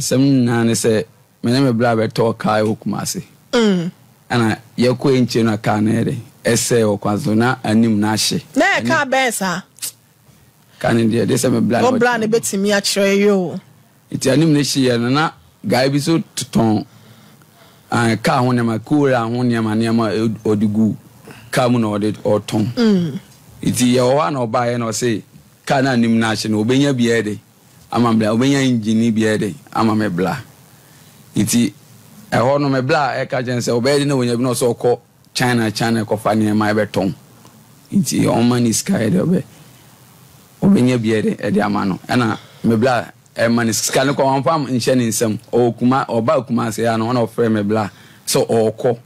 Asɛm no nyinaa ne sɛ, me ne me bra bɛtɔɔ kaa wɔ Kumasi. Ɛna yɛkɔe nkyɛ na kaa no yɛ dɛ, ɛsɛe wɔ kwan so, na anim no ahye. Na ɛyɛ kaa bɛn saa? Kaa no deɛ, gye sɛ me bra na Wo bra na ɔkyerɛ me. ɛbɛtumi akyerɛ yi o. Nti anim no hyeeɛ no, na guy bi nso totɔn kaa ho nneɛma, Corolla ho nneɛma nneɛma ɔde gu kaa mu na ɔde ɔtɔn. Nti yɛwɔ hɔ a na ɔbaeɛ na ɔse kaa no anim no ahye no, ɔbɛnya bi ayɛ dɛ ama me bla, ɔbɛnya engine no bi ayɛ dɛ ama me bla. Nti ɛhɔ no me bla ɛka kyerɛ no sɛ ɔbɛyɛ dɛ na wanya bi na ɔsɛ ɔkɔ China China kɔfa nneɛma ɛbɛtɔn. Nti ɔmma ne sika yɛ dɛ ɔbɛ ɔbɛnya bi ayɛ dɛ ɛde ama no. Ɛna me bla ɛma no sika no kɔ ɔmfa nhyɛ ne nsam. Ɔwɔ Kuma ɔbaa Kumase ha no ɔna ɔfrɛ me bla sɛ ɔɔkɔ.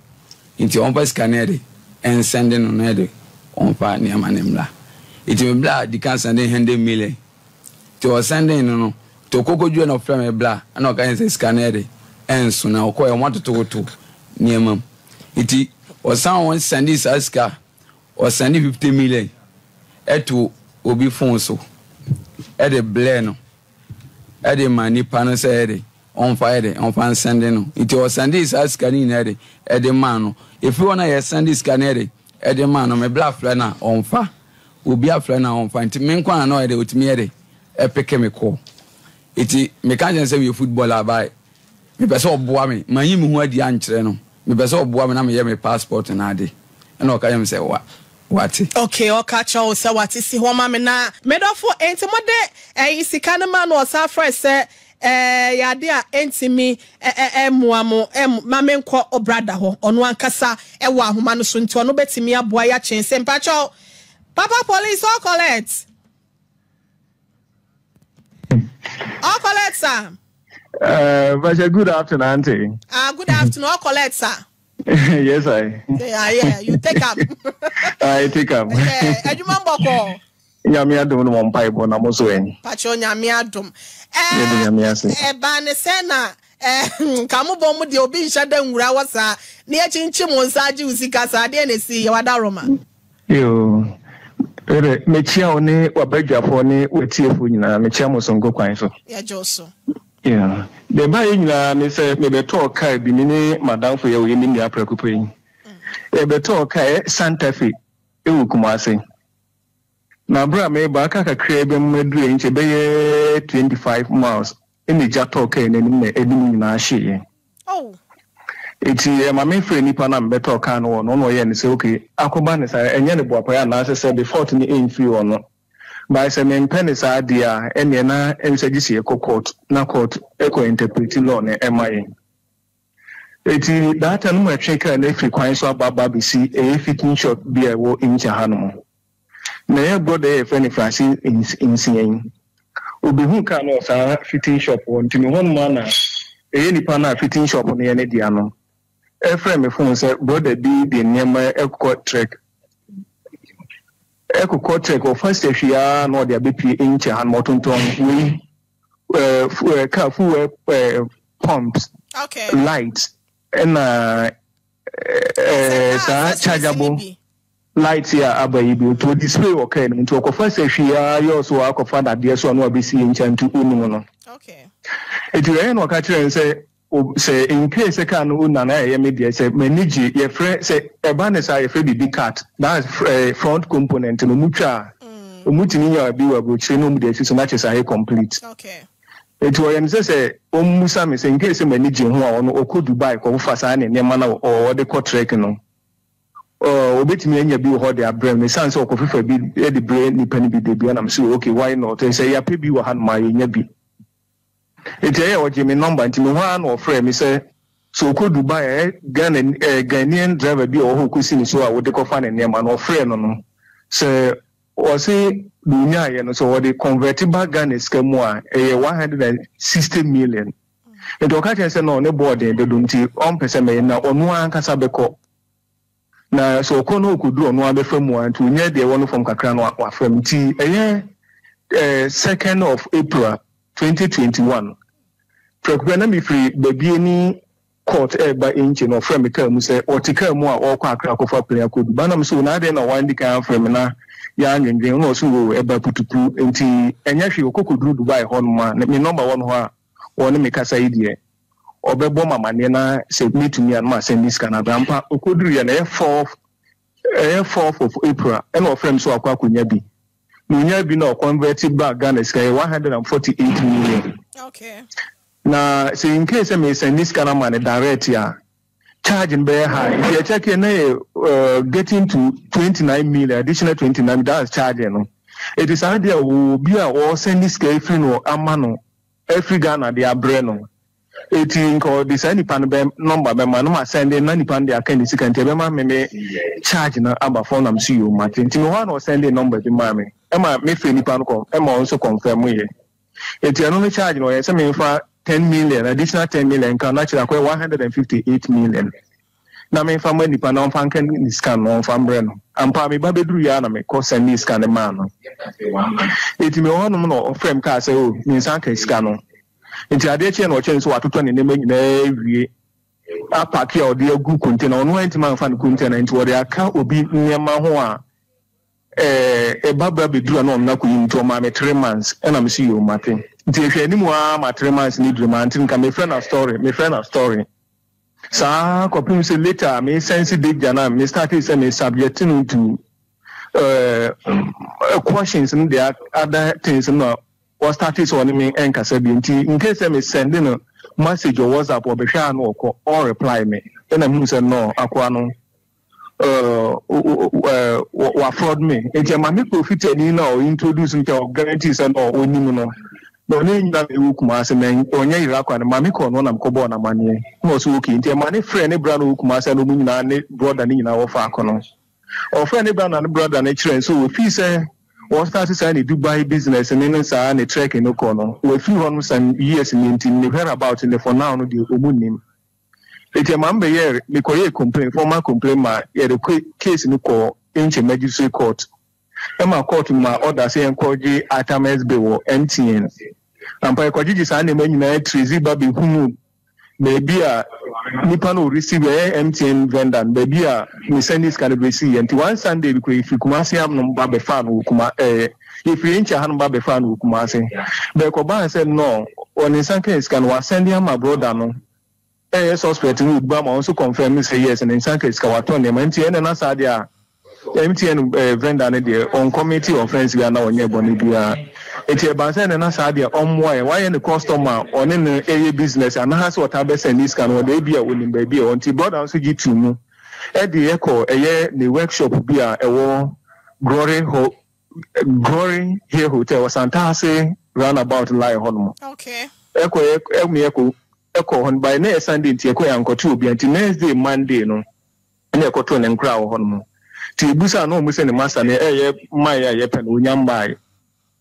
Nti ɔmfa sika no yɛ dɛ ɛnsɛnde no na yɛ dɛ ɔmfa nneɛma no mmra. Nti me bla di kan sɛnde hundred million. Nti ɔsɛndee no no, nti ɔkɔkɔdwuiɛ na ɔfrɛɛ me bra ɛna ɔka kyerɛ me sɛ sika no yɛ de ɛnso na ɔkɔeɛ ɔmo atotototo nneɛma mu. Nti ɔsan wɔn sɛndee saa sika, ɔsɛndee 50 million ɛto obi phone so ɛde blɛɛ no ɛde ma nipa no sɛ ɛde ɔmfa yɛ de ɔmfa nsɛnde no. Nti ɔsɛndee saa sika no nyinaa ɛde ɛde maa no. Ɛfiri hɔ no a yɛsɛndee sika no ɛde ɛde maa no, me bra frɛ no a ɔmfa. Obi afrɛ no a ɔmfa nti me nko ara na ɔyɛ dɛ ɔtumi yɛ dɛ ɛpeke me kɔ. Nti meka kyerɛ no sɛ meyɛ footballer but mepɛ sɛ ɔboa me. Manyi me ho adi ankyerɛ no. Mepɛ sɛ ɔboa me na meyɛ me passport no ade. Ɛna ɔka kyerɛ me sɛ wa wate. Okay ɔka kyerɛ wo sɛ wate si hɔ ma me na. Me dɔfo enti mode ɛyi sika no ma no ɔsan frɛ sɛ ɛyɛ ade a ɛntumi mmoa mo ma menkɔ obrada hɔ ɔno ankasa ɛwɔ ahoma no so nti ɔno bɛtumi aboa yɛakyen sɛ mpakyɛw Papa police all collect. All collect sir. Pastor, good afternoon, auntie. Ah, good afternoon. All collect, sir. Yes, I. Yeah, yeah, you take up. I take up. Yeah, adwuma mbɔkɔ. Nyame adom no mo mpaebɔ na mo so ɛ. Pacho nyame adom. Eh, nyame ase. Eh, ba ne sɛ na eh, nka mo bɔ mo deɛ obi nhyɛ da nwura wɔ saa. Ne yɛkyinkyin mo nsa agye wo sika saa deɛ na esi yɛ wada Roma. Yoo, wede mekyia wo ne w'abadwafoɔ ne w'atiefoɔ nyinaa, mekyia mo sononko kwan so. Yɛgye wo so. Yeah. Deɛ ɛbaeɛ nyinaa ne sɛ mebɛtɔɔ kaa bi, me ne m'adamfo yi a ɔyɛ me nua prɛko pɛ yi. Yɛbɛtɔɔ kaa, ɛyɛ Santa Fe wɔ Kumasi. Na berɛ a mereba, aka kakraa bi ama maduru nkyɛ bɛyɛ 25 miles ɛna gya tɔɔ kaa no anim na ɛde mu nyinaa hyeeɛ. Oh. Eti ɛma me frɛ nipa no a mebɛtɔɔ kaa no wɔ no, ɔna ɔyɛɛ no sɛ okay, akɔba no saa, ɛnyɛ no boapayɛ anaasɛ sɛ the fault no ɛmfiri ɔno. But sɛ mempɛ no saa deɛ a, ɛneɛ na ɛnsɛ gye sɛ yɛkɔ court na court kɔ interprete law no ɛma yɛn. Eti that time no matwe kaa no afiri kwan so aba aba abɛsi ɛyɛ fitting shop bi a ɛwɔ Incha hanom. Na ɛyɛ brɔda yi a yɛfrɛ no Francis Nsia yi, ɔbɛhuu kaa no wɔ saa fitting shop hɔ nti me hɔnom ara na ɛyɛ nipa no a fitting shop no yɛ ne dea no ɛfrɛ me phone sɛ brɔda bi de nneɛma ɛkɔ trek ɛkokɔ trek ɔfa sahwi ara na ɔde abɛpue Incha hanom ɔtontɔn wei ɛɛ car fuel ɛɛ pumps okay. light ɛna ɛɛ saa chargeable light yi a aba yi bi nti ɔdi spray wɔ car no mu nti ɔkɔfa sahwi ara yɛ ɔso akɔfa dadeɛ so a na wabɛsi yɛ nkyɛn nti ɔnim no nti ɛyɛ na ɔka kyerɛ no sɛ sɛ in case sɛ car no owner no ɛyɛ me deɛ sɛ m'ani gye yɛfrɛ sɛ ɛba ne saa yɛfrɛ biribi cat that's front component no ɔmu twa a ɔmu tumi nya bi wɔ aburokyire na ɔmu de asi so na kyerɛ sɛ ayɛ complete nti ɔyɛ no sɛ sɛ ɔmmusa me sɛ in case sɛ m'ani gye ho a ɔno ɔkɔ Dubai kɔfofa saa ne nneɛma no a ɔde kɔ trek no Obetumi anya bi wɔ hɔ de abrɛ me esiane sɛ ɔkɔfefa bi de brɛ nnipa no bi da bi a na mese okay why not sɛ yɛapɛ bi wɔ hanom a yɛnya bi. Nti ɛyɛ ɔgye me nɔmba nti me hɔ ara na ɔfrɛɛ me sɛ sɛ ɔkɔ Dubai a ɛyɛ Ghana eh, Ghanaian driver bi a ɔwɔ hɔ ɔkɔsi ne so a wode kɔfa ne nneɛma no ɔfrɛɛ no no sɛ ɔse deɛ ɔnyaeɛ no sɛ ɔde convert ba Ghana sika mu a ɛyɛ 160 million. Nti ɔka kyerɛ sɛ no ne bɔɔ den dodo nti ɔmpɛ sɛ mɛyɛ na ɔno ankasa bɛkɔ. Na sɛ ɔkɔ na ɔkɔduru ɔno ara bɛfa mu a, nti ɔnya deɛ ɛwɔ no fam kakra na wafa mu. Nti ɛyɛ eh, second of April 2021, prɛko pɛ na mefiri Babiani court ɛreba Enche na ɔfrɛ me kaa mu sɛ ɔte kaa mu a ɔrekɔ Accra akɔfa plane akɔ Dubai. Na mese o na adɛn na wandi kan amfrɛ me na yɛanwendwen. Na ɔse o ɛba putupu nti ɛnyɛ hwee ɔkɔ kɔduru Dubai hɔnom a me nɔmba wɔ no hɔ a. ɔne me kasa yi deɛ ɔbɛbɔ me amaneɛ na sɛ mɛtumi a na masɛnde sika no abrɛ. Ampa ɔkɔduruiɛ no ɛyɛ fourth ɛyɛ fourth of April ɛna ɔfrɛ me sɛ wakɔ akɔnya bi. Na ɔnyaa bi na ɔconvert baa Ghana sika ɛyɛ 148 million. Okay. Na sɛ in case sɛ mesɛnde sika no ama no direct a charge no bɛyɛ high nti yɛkyɛkeɛ na yɛ uh, getting to 29 million additional 29 that's charge no ɛti saa deɛ obi a ɔsɛnde sika afiri no ama no afiri Ghana de abrɛ no ɛti nka ɔde saa nipa no bɛ nɔmba bɛma no ma sɛnde na nipa no de aka ne sika nti ɛbɛma me me charge no aba fam na me so yɛ mate nti me hɔ a na ɔsɛnde nɔmba bi maa me ɛma mefrɛ nipa no kɔ ɛma ɔno nso confirm yɛ Enti ɛno no charge no ɔyɛ sɛ menfa 10 million, additional 10 million nka na kyerɛ akɔyɛ 158 million na menfa ma nipa na ɔmfa nka ne sika no ɔmfa mbrɛ no. Ampa me ba bɛduru yɛ a na mekɔ sɛndee sika no maa no. Enti mewɔ hɔnom na ɔfrɛ me kaa sɛ oh me nsa aka sika no. Enti adeɛ kyeeɛ na ɔkyerɛ me sɛ watotɔ ne nneɛma nyinaa awie apake a ɔde agu container, ɔno antumi amfa ne container nti ɔde aka obi nneɛma ho a Eh ɛba bra bɛduru a na ɔno akɔyi nti ɔmaa me 3 months ɛna mese yoo mate nti ɛhwɛ anim aa ma 3 months no duru mante nka mefrɛ no story, mefrɛ no story saa kɔpem sɛ later me sense danger na me starte sɛ me subject no to eh, questions no the other things no wɔ starte sɛ ɔne me ɛnkasa bio nti in case sɛ me send no message wɔ WhatsApp ɔbɛhwɛ a na ɔkɔ ɔn reply me ɛna mehu sɛ no akoa no wa fraud me nti ɛma me kɔ fitani na ɔ introduce me kyɛ ɔ guarantee sɛ na ɔnim no na ɔne nyina na ɛwɔ Kumase na ɔnyɛ yera kwa no ma me kɔ no na mekɔbɔɔ no amanneɛ na ɔsɛ okay nti ɛma ne frɛ ne bra na ɔwɔ Kumase na ɔmu nyinaa ne brother ne nyinaa wɔ faako no ɔfrɛ ne bra na ne brother no kyerɛ nso wɔfii sɛ wɔ start saa ne Dubai business ne ne saa ne trekking no kɔ no wɔafiri hɔ no some years ne nti ne whereabout ne for now no deɛ ɔmu nnim. Enti ɛma mebɛyɛɛ mekɔyɛɛ complaint, formal complaint ma yɛde case no kɔɔ Enche Magistrate Court. Ɛma court no maa order sɛ yɛnkɔgye Artames bill wɔ MTN. Ampa yɛkɔgyegye saa nneɛma nyinaa trace ba bɛhunu baabi a nipa no ɔreceive ɛyɛ MTN vendor no baabi a ne sɛnde sika no bɛsiiɛ. Nti one Sunday bi koraa yɛfiri Kumasi hanom ba bɛfaa no wɔ Kuma ɛɛ yɛfiri Enche hanom ba bɛfaa no wɔ Kumasi. Bɛkɔbaa sɛ no ɔne nsa kaa sika no wasɛnde ama brother no. Ɛyɛ suspect no obu ama ɔnso confirm sɛ yes ne nsa ka sika watɔ nneɛma nti ɛnɛ na saa deɛ a MTN vendor no deɛ ɔnkɔmiti offence biara na ɔnyɛ bɔne biara nti ɛbaa sɛ ɛnɛ na saa deɛ ɔmmoa yɛn wayɛ ne customer a ɔne no ɛyɛ business anaasɛ ɔtaa bɛ send sika no ɔde ebi a onim baabi a ɛwɔ nti brother nso gye tuu mu ɛde ɛkɔ ɛyɛ ne workshop bi a ɛwɔ Glory Ho Glory Hill Hotel wɔ Santase roundabout line hɔ nom. Okay. Ɛkɔ yɛ ɛmi ɛkɔ ɛkɔ hɔ no by na yɛ Sunday nti ɛkɔ yɛ ankɔto obia nti next day Monday no ɛna ɛkɔto ne nkora wɔ hɔ nom. Nti ebusa na ɔmo sɛ ne master no ɛyɛ mmaeɛ a yɛpɛ no onya mmaeɛ.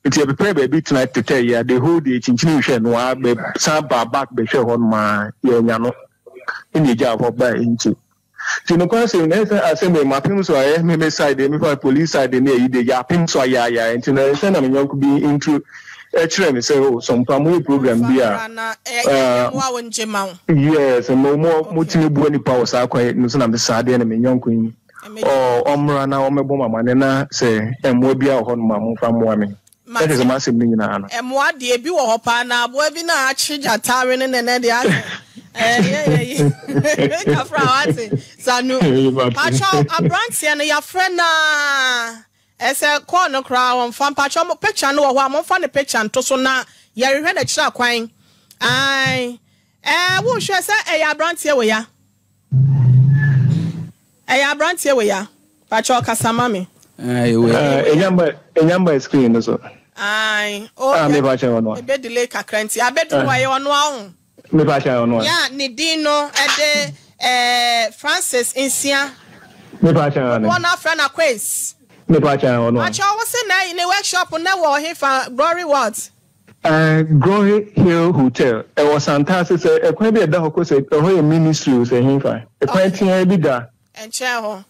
Nti yɛpepɛɛ baabi tena tetɛɛ yɛ the whole day kyinkyini hwɛ no a bɛ san baa back bɛhwɛ hɔ nom a yɛanya no ɛna egyaa hɔ baa nti. Nti nokwar sɛm no, ɛsɛ asɛm wei mapem so ayɛ me me side me fa police side ne ayi de yɛapem so ayaayaa nti no ɛsɛ na me nyɔnko bi intro ɛkyerɛ me sɛ oh Sompa moyɛ program bi a yes mo mo motumi boa nipa wɔ saa kwan no so na me saa deɛ na me nyɔnko yi ɔmmra na ɔmmɛbɔ me amane na sɛ mmoa biara wɔ hɔ nom a momfa mmoa me. Mate. Ɛte sɛ m'asɛm no nyinaa no. Mmoa deɛ ebi wɔ hɔ paa na aboa bi na akye gyata awe no nɛnɛ deɛ asɛ ɛyɛ yɛ yi kafra wate sanu pakyɛw abranteɛ no yafrɛ naa ɛsɛ kɔɔ no koraa wɔmfa mpakyɛw mo picture no wɔ hɔ a momfa ne picture nto so na yɛrehwɛ n'akyiri akwan ae ɛɛ wohwɛ sɛ ɛyɛ abranteɛ wɔ ya. Ɛyɛ abranteɛ wei a? Pakyɛw kasa ma me. Ɛnya mba ɛnya mba screen no so. Ae oh Ah mepa kyɛw ɔno a. Ebe delay kakra nti abeduru hɔ ɛyɛ ɔno a wohu. Mepa kyɛw ɔno a. Nea ne din no ɛde eh Francis Nsia. Mepa kyɛw ɔno. Dodoɔ no afrɛ no Aquays. Mepa kyɛw ɔno a. Pakyɛw wo se na ne workshop no wɔ hefa Glory what? Glory Hill Hotel, ɛwɔ Santase, sɛ ɛkwan bi a ɛda hɔ kɔ sɛ ɛhɔ yɛ ministry o sɛ hefa, ɛkwan teaa bi da. Nkyɛn hɔ.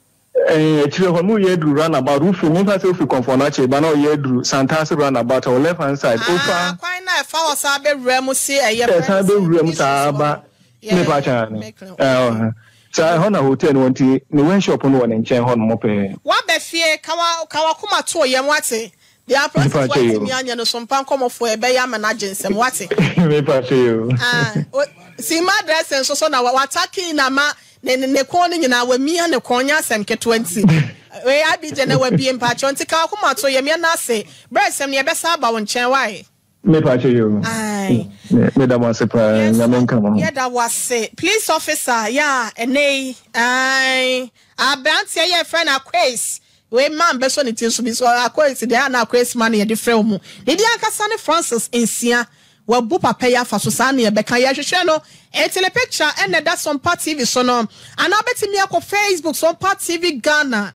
Ɛɛ akyire hɔ no woyɛ aduru round about, wofiri memfa sɛ wofiri Komfo Anokye ba na woyɛ aduru Santase round about a, wo left hand side, wofa. Ah, kwan no a ɛfa hɔ san bɛwura mu si ɛyɛ frɛ no sɛ ministry so hɔ no. Mepa kyɛw ane. Ɛɛ saa ɛhɔ na hotel no wɔ nti ne workshop no wɔ ne nkyɛn hɔ nom pɛɛ. Woaba fie, ka wa ka w'akoma to yam wate. Deɛ apolisifoɔ antumi anyɛ no so mpa nkɔmɔfoɔ ɛbɛyɛ ama no agye nsam wate. Mepa kyɛ yo. Ah, Sima dressing nso so na wataki na ma ne ne kɔn no nyinaa wamia ne kɔn nyɛ asɛm ketewa nti. Wei Abigye na wabie mpakyɛw nti ka wakoma to yam yɛn ase brɛ nsɛm no yɛbɛsa aba wo nkyɛn wae. Mepa kyɛ yo. Ae. Meda mo ase paa Nyame nka mo ho. Yɛda wo ase police officer yɛ a ɛnɛ yi ae aberanteɛ yɛ frɛ no Aquays Wei man bɛsɔ ne ti nso bi so Akoesi deɛ a na Akoesi man na yɛde frɛ wo mu. Ne din ankasa ne Francis Nsia. Wabu papa yi afa so saa na yɛbɛka. Yɛhwehwɛ no enti ne picture na ɛda Sompa TV so no. Anaa wobɛtumi akɔ Facebook Sompa TV Ghana.